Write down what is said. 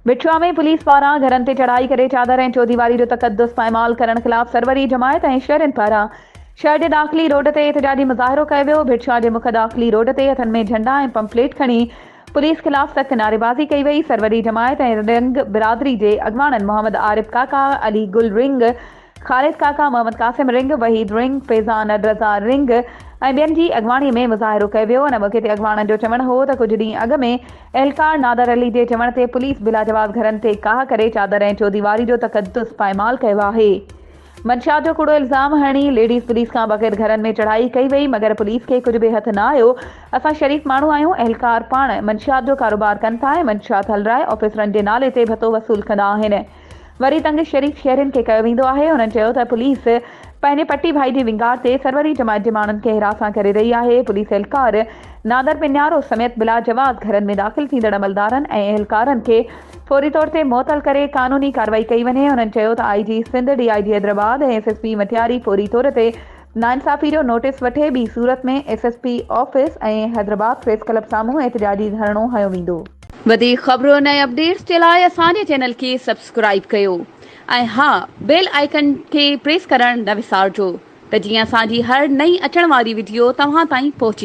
بٺوا ۾ police پاران گهرن تي چڙهائي ڪري چادر ۽ چوديواري جو تقدس پائمال ڪرڻ خلاف سروري جماعت ۽ شهرين پاران شهر جي داخلي روڊ تي احتجاجي مظاهرو ڪيو ويو. ڀٽشاهه جي مک داخلي روڊ تي هٿن ۾ جهنڊا ۽ پمفليٽ کڻي پوليس خلاف سخت نعريبازي ڪئي وئي. سروري جماعت ۽ رنگ برادري جي اڳواڻن محمد عارب ڪاڪا، علي گل رنگ، خالد ڪاڪا، محمد قاسم رنگ، وحيد رنگ، فيضان الرضا رنگ ۽ ٻين جي اڳواڻي ۾ مظاهرو ڪيو ويو. ان موقعي تي اڳواڻن جو چوڻ هو ته ڪجهه ڏينهن اڳ ۾ اهلڪار نادر علي جي چوڻ تي پوليس بلاجواز گهرن تي ڪاهه ڪري چادر ۽ چوديواري جو تقدس پائمال ڪيو آهي. منشيات جو ڪوڙو الزام هڻي ليڊيز پوليس کان بغير گهرن ۾ چڙهائي ڪئي وئي مگر پوليس کي ڪجهه به هٿ نه آيو اسان شريف ماڻهو آهيون اهلڪار پاڻ منشيات جو ڪاروبار ڪن ٿا ۽ منشيات هلرائي آفيسرن جي نالي تي ڀتو وصول ڪندا آهن وري تنگ شريف شهرين کي ڪيو ويندو آهي هنن چيو ته پوليس پنهنجي پٽي ڀائي جي ونگار تي سروري جماعت جي ماڻهن کي هراسان ڪري رهي آهي پوليس اهلڪار نادر پڃارو سميت بلاجواز گهرن ۾ داخل ٿيندڙ عملدارن ۽ اهلڪارن کي فوري طور تي معطل ڪري قانوني ڪارروائي ڪئي وڃي. هنن چيو ته I G Sindh, D I G Hyderabad ۽ S S P Matiari فوري طور تي ناانصافي جو نوٽيس وٺي ٻي صورت ۾ S S P office ۽ Hyderabad press club سامهون احتجاجي ڌرڻو هنيو ويندو. وڌيڪ خبرن ۽ اپڊيٽس جي لاء اسان جي چينل کي سبسڪرائيب ڪيو ۽ ها بيل آئيڪن کي پريس ڪرڻ نه وسارجو ته جيئن اسان جي هر نئين اچڻ واري وڊيو توهان تائين پهچي.